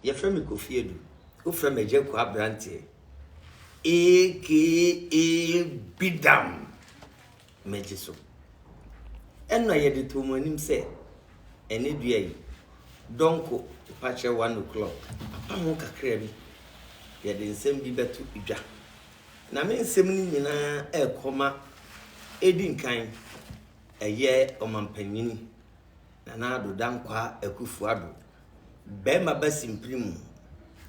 Yɛfrɛ me Kofi Adu, wofrɛ me Agya Kua Aberanteɛ aka Bidam. Megye so. Ɛna yɛde too mo anim sɛ ɛne dua yi, dɔnko pakyɛ 1 o'clock, apa ho kakra bi, yɛde nsɛm bi bɛto dwa. Na me nsɛm no nyinaa ɛrekɔma ɛdi nkan ɛyɛ ɔmampanyini Nana Addo Dankwa Akufo-Addo. Bɛrima ba simpiri mu,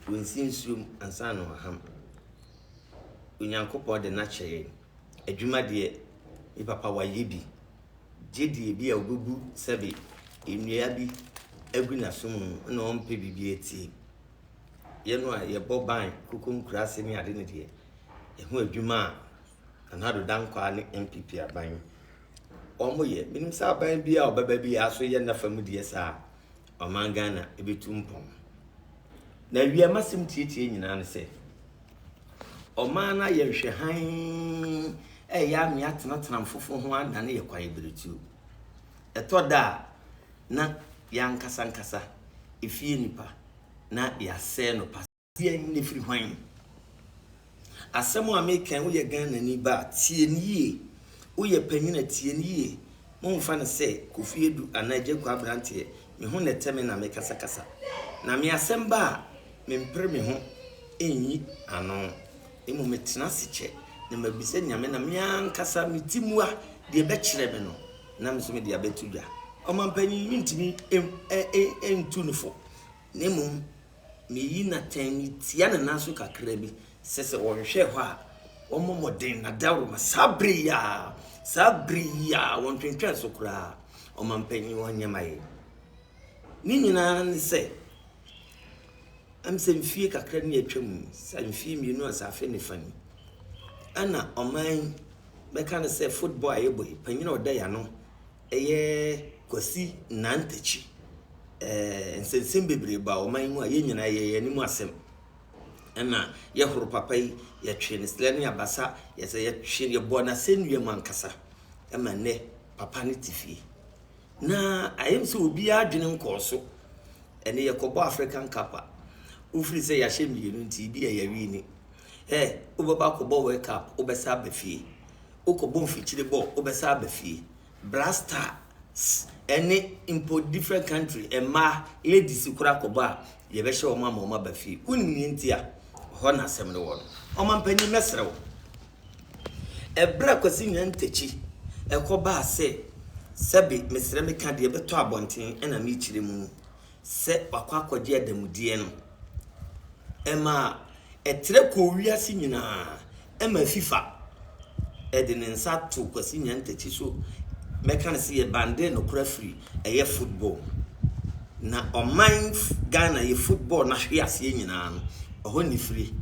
wɔnsi nsuom ansa na waham. Onyankopɔn de n'akyɛ yɛn. Adwuma deɛ, me papa wayɛ bi. Gye deɛ bi a obebu sɛbe nnua bi agu n'asom mu na ɔmpɛ biribi atie. Yɛn a yɛbɔ ban koko nkuraase ne ade no deɛ, ɛho adwuma a Nana Addo Dankwa ne NPP aban wɔn yɛ. Menim sɛ aban bi a ɔbɛba bi a so yɛ nafa mu deɛ saa ɔman Ghana ɛbɛtu mpɔn. Na awia masɛm tietie nyinaa ne sɛ ɔman no ayɛ nhwɛhan ɛyɛ ame atenatena mfofo ho adane yɛ kwae beretuo. Ɛtɔ da a na yɛankasa nkasa efie nipa na yɛasɛe no pa. Yɛn ne firi hwan? Asɛm a meka, woyɛ Ghanani ba a, tie no yie. Woyɛ panyin a, tie no yie. Momfa no sɛ Kofi Adu anaa Agya Kua aberanteɛ, me ho na ɛtɛ me na mekasakasa. Na me asɛm ba a, mempere me ho nyi ano. Mmom metena ase kyɛ na mabisa Nyame na me ankasa me ti mua deɛ ɛbɛkyerɛ me no na me nso mede abɛto dwa. Ɔmampanyin, mentumi ntu no fo, na mmom meyi no atɛn, metia ne nan so kakra bi sɛ wɔnhwɛ hɔ a, wɔmmɔ mmɔden na dawuroma saa bere yi a, saa bere yi a wɔntwentwɛn so koraa, ɔmampanyin wɔnyɛ ma yɛn. Ne nyinaa ne sɛ, sɛ mfie kakra ne atwa mu, sɛ mfie 2 a sɛ afe ne fa ni, ɛna ɔman bɛka no sɛ football a yɛbɔ yi, panyin a ɔda yɛn ano ɛyɛ Kwasi Nyantakyi. Nsɛnsɛm bebree ba ɔman mu a yɛn nyinaa yɛyɛ anim asɛm. Ɛna yɛhoro papa yi, yɛtwe ne serɛ ne abasa, yɛsɛ yɛtwe yɛbɔ n'asɛnnua mu ankasa ɛma nnɛ papa no te fie. Na ayɛ sɛ obiara adwene nkɔɔ so. Ɛne yɛkɔbɔ African Cup a, wofiri sɛ yɛahyɛ 2 nti bi a yɛawie ni. Wobɛba akɔbɔ World Cup, wobɛsa aba fie. Wokɔbɔ mfikyire bɔ, wobɛsa aba fie. Black Stars ɛne mpo different country mmaa ladies koraa kɔbɔ a, yɛbɛhyɛ wɔn ama wɔn aba fie. Wonim nea nti a hɔ na asɛm no wɔ no. Ɔmampanyin, mɛsrɛ wo. Ɛberɛ a Kwasi Nyantakyi ɛkɔbaa sɛ sɛbe mesrɛ meka deɛ ɛbɛtɔ abɔnten ɛna mekyerɛ mu sɛ wakɔ akɔgye adamudeɛ no, ɛma ɛtrɛ kɔɔ wiase nyinaa, ɛma FIFA ɛde ne nsa to Kwasi Nyantakyi so. Mɛka no sɛ yɛbande no kora firi ɛyɛ football na ɔman Ghana yɛ football n'ahwe aseɛ nyinaa no ɔhɔ ne firi.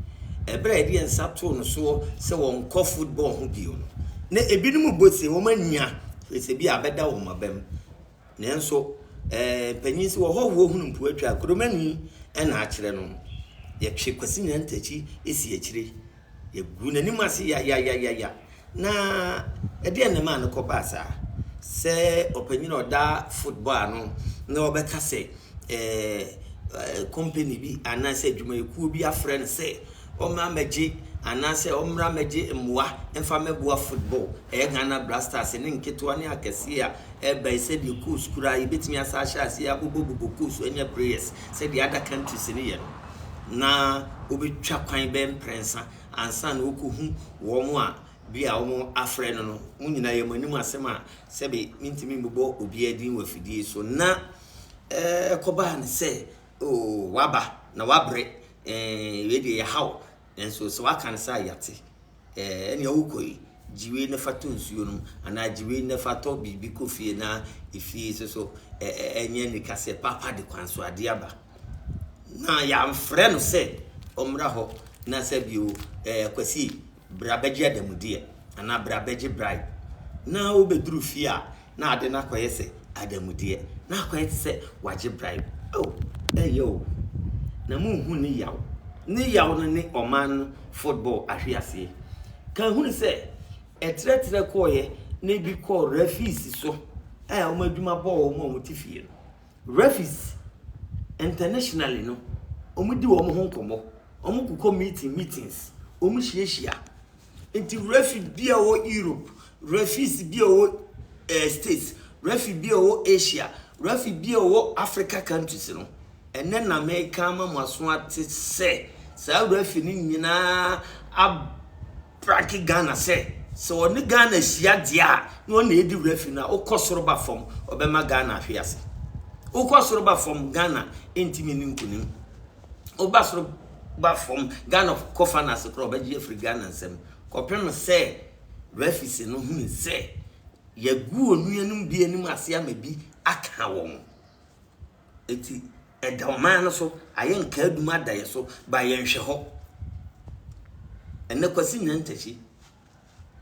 Ɛberɛ a yɛde yɛn nsa too no soɔ sɛ wɔnkɔ football ho bio no, na ebinom bɔ se wɔn anya sɛ bi a abɛda wɔn abam, nanso mpanyin sɛ wɔhɔhoɔ hunu mpo atwa kuromani ɛna akyerɛ no. Yɛtwe Kwasi Nyantakyi esi akyire, yɛgu n'anim ase yayayayaya. Na ɛdeɛ ne maa no kɔbaa saa sɛ ɔpanyin a ɔda football ano na ɔbɛka sɛ company bi anaasɛ adwumayɛkuo bi afrɛ no sɛ ɔmmra mmɛgye anaasɛ ɔmmra mmɛgye mmoa mfa mmɛboa football, ɛyɛ Ghana Black Stars ne nketewa ne akɛseɛ a ɛba yi, sɛdeɛ coach koraa yɛbɛtumi asa ahyɛ aseɛ abobɔbobɔ coach anya players sɛdeɛ other countries no yɛ no, na wobɛtwa kwan bɛɛ mprɛnsa ansa na wokɔhu wɔn a bi a wɔn afrɛ no. Mo nyinaa yɛ mo anim asɛm a sɛbe mentumi mbobɔ obiara din wɔ afidie so. Na ɛkɔbaa ne sɛ oo waba na wabrɛ wei deɛ yɛhaw, nanso sɛ waka no sɛ ayate ɛnea wokɔ yi, gye wei na fa tɔ nsuo no anaa gye wei na fa tɔ biribi kɔ fie na efie so so ɛnyɛ nika sɛ papa de kwan so adeɛ aba na yɛamfrɛ no sɛ ɔmmra hɔ na sɛ bio Kwasi bra bɛgye adamudeɛ anaa bra bɛgye bribe, na wobɛduru fie a na ade no akɔyɛ sɛ adamudeɛ na akɔyɛ te sɛ wagye bribe. Oh, ɛyɛ o na monhu ne yaw, ne yaw no ne ɔman no football ahwe aseɛ. Ka hunu sɛ ɛtrɛtrɛ kɔɔyɛ na ebi kɔɔ referees so a wɔn adwuma bɔɔ wɔn a wɔte fie no. Referees internationally no Wɔdi wɔn ho nkɔmmɔ. Wɔkokɔ meeting meetings. Wɔhyiahyia. Nti referee bi a ɔwɔ Europe, referees bi a ɔwɔ eh, States, referee bi a ɔwɔ Asia, referee bi a ɔwɔ Africa countries no, ɛnɛ na meka ama mo aso ate sɛ saa referee no nyinaa abrake Ghana sɛ sɛ ɔne Ghana hyia deɛ a na ɔna ɛdi referee no a wokɔ soro ba fam ɔbɛma Ghana ahwe ase. Wokɔ soro ba fam Ghana ntumi ne nkunim. Woba soro ba fam Ghana kɔ finals koraa ɔbɛgye afiri Ghana nsam kɔpem sɛ referees no hunu sɛ yɛgu onuanom bi anim ase ama bi aka wɔn. Eti ɛda ɔman no so ayɛ nkaadum ada yɛ so ba yɛnhwɛ hɔ. Ɛnɛ Kwasi Nyantakyi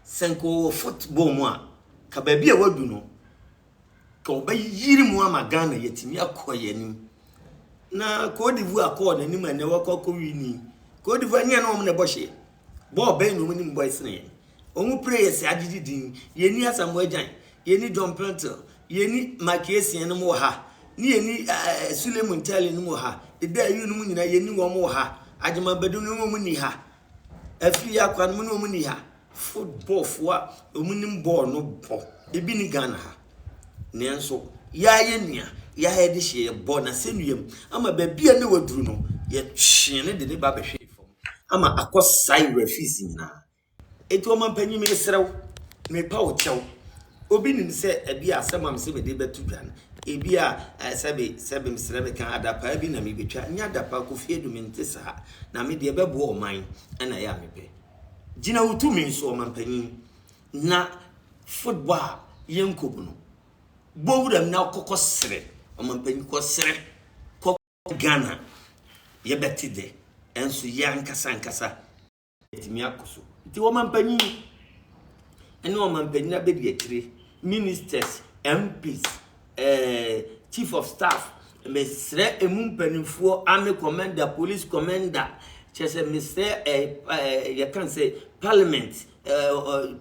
sɛ nka ɔwɔ football mu a ka baabi a wadu no ka ɔbɛyiri mu ama Ghana yɛtumi akɔ yɛn anim. Na Cote d'Ivoire kɔɔ n'anim a ɛnɛ wakɔ akɔ wini. Cote d'Ivoire nyɛ na wɔn na ɛbɔ hyeɛ. Bɔɔl bɛn na wɔn nim bɔ ɛsene yɛn. Wɔn players agyegye din. Yɛni Asamoah Gyan, yɛni John Pentel, yɛni Mike Essien no mu wɔ ha, ne yɛni ɛɛ Sule Muntari no mu wɔ ha, Eda Ayew no mu nyinaa yɛni wɔn wɔ ha, Agyeman Badu no mu ni ha, Afiri Akwa no mu ne wɔn ni ha. Footballfoɔ a wɔn nim bɔɔl no bɔ, ebi ni Ghana ha. Nanso yɛa yɛ nua, yɛa yɛde hyɛ yɛ bɔ n'asɛnnua mu ama baabi a ne waduru no, yɛtwe ne de ne ba bɛhwee fam ama akɔ sae referees nyinaa. Enti ɔmanpanyin mesrɛ wo, mepa wo kyɛw. Obi nim sɛ ebi a asɛm a mesɛ mede bɛto dwa no, ebi a sɛbe sɛbe mesrɛ meka adapaa bi na mebɛtwa. Nyɛ adapaa, Kofi Adu mente saa. Na me deɛ ɛbɛboa ɔman ɛna ɛyɛ a mepɛ. Gyina wo tumi so ɔmanpanyin na football a yɛnkɔ mu no, bɔ wuram na kɔkɔ srɛ ɔmanpanyin kɔsrɛ kɔ Ghana yɛbɛte dɛ ɛnso yɛ ankasa ankasa atumi akɔ so. Nti ɔmanpanyin ne ɔmanpanyin abɛdi akyire, ministers, MPs, eh, chief of staff, mesrɛ emu mpanimfoɔ, army commander, police commander, kyerɛ sɛ mesrɛ eh, eh, yɛka sɛ parliament eh,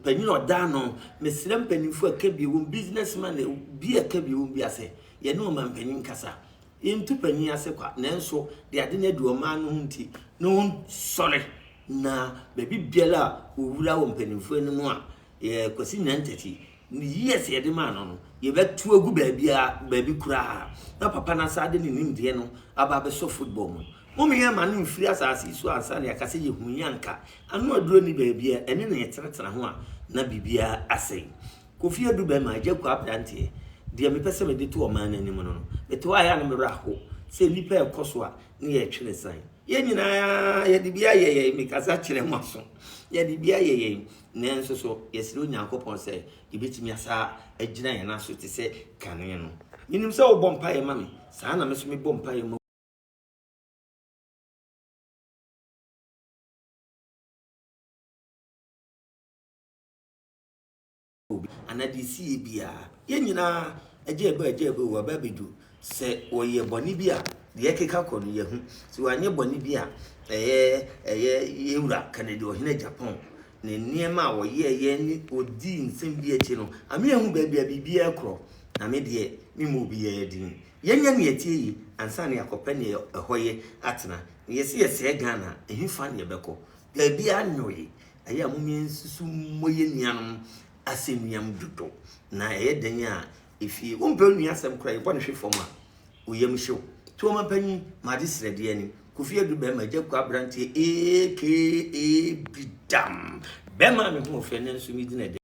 panyin ɔda ano, mesrɛ mpanimfoɔ a ɛka bi wɔm, businessman bi a ɛka bi wɔm bi asɛ, yɛne ɔmanpanyin kasa. Yɛntu panyin ase kwa, nanso de ade no adi ɔman no ho nti, na ɔnsɔre na baabi biara a ɔwura wɔ mpanimfoɔ anim a yɛ Kwasi Nyantakyi ne years yɛde maa no no yɛbɛto agu baabi a baabi koraa na papa no asa de ne nimdeɛ no aba abɛsɔ football mu. Mom yɛn ma no mfiri asase yi so ansa na yɛaka sɛ yɛhu yɛ anka ano aduro ni baabi a ɛne na yɛtenatena ho a na biribiara asɛe. Kofi Adu bɛrima, Agya Kua aberanteɛ, deɛ mepɛ sɛ mede to ɔman no anim no no, mete hɔ a ɛyɛ a na me werɛ aho sɛ nnipa ɛkɔ so a ne yɛretwe ne san. Yɛn nyinaa yɛde bi ayɛ yɛn, mekasa kyerɛ mo aso, yɛde bi ayɛ yɛn, nanso so yɛsrɛ Onyankopɔn sɛ yɛbɛtumi asa agyina yɛn nan so te sɛ kane no. Menim sɛ wobɔ mpaeɛ ma me, saa na me nso mebɔ mpaeɛ ma obi anaa deɛ ɛsiiɛ biara. Yɛn nyinaa, agya ɛbɛ agya ɛbɛ o, aba abɛdu. Sɛ wɔyɛ bɔne bi a, deɛ ɛkeka kɔ no yɛhu. Sɛ wɔanyɛ bɔne bi a, ɛyɛ ɛyɛ yɛn wura Kennedy Ɔhene Agyapong ne nneɛma a ɔyɛeɛ ne ɔdii nsɛm bi akyi no, ama yɛahu baabi a biribiara korɔ. Na me deɛ, memmɔ obiara din. Yɛnyɛ nea ɛteɛ yie ansa na yɛakɔpɛ nea ɛhɔ yɛ atena. Na yɛse yɛsɛe Ghana a, ɛhefa na yɛbɛkɔ? Baabiara nnwoe. Ɛyɛ a mom yɛnsusu mmɔ yɛn nuanom asɛnnuam dodo. Na ɛyɛ dɛn a efie wompɛ onua asɛm koraa yɛbɔ no hwe fam a wo yam hyew. To ɔmampanyin ma ade srɛdeɛ ani. Kofi Adu bɛrima agya kua aberanteɛ aka Bidam. Bɛrima a me ho ɔfɛ nanso me din ɛdɛ.